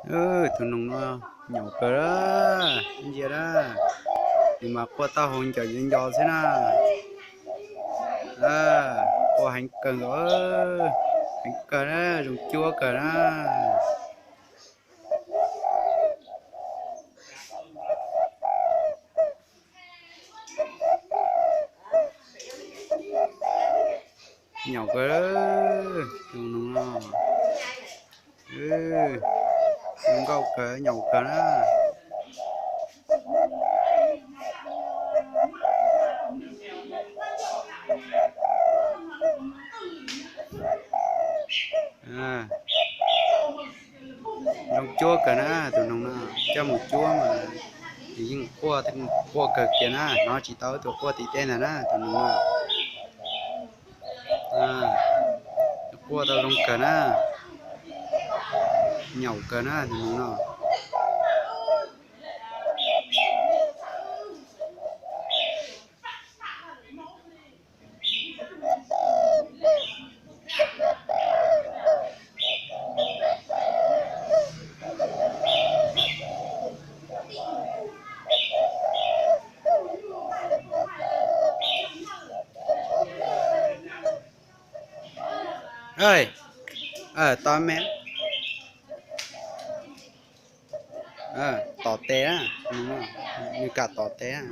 Tus noog no nyaum kawg, ntsia na, nws mas quaj taub hau ncaws nco nco xwb na. Quaj heev kawg nkaus, heev kawg na, zoo cuab kawg na. Nyaum kawg, tus noog no, zoo nkauj kawg, nyaum kawg na. Zoo cuab kawg na, tus noog no coj mus cuab mas nws yeej quaj, quaj kawg kiag na, hnov tsis tau tus quaj tim teb ntag na, tus noog no. Quaj tau zoo kawg na, nyaum kawg na tus noog no. Tos me, tom tes, nws kam tom tes.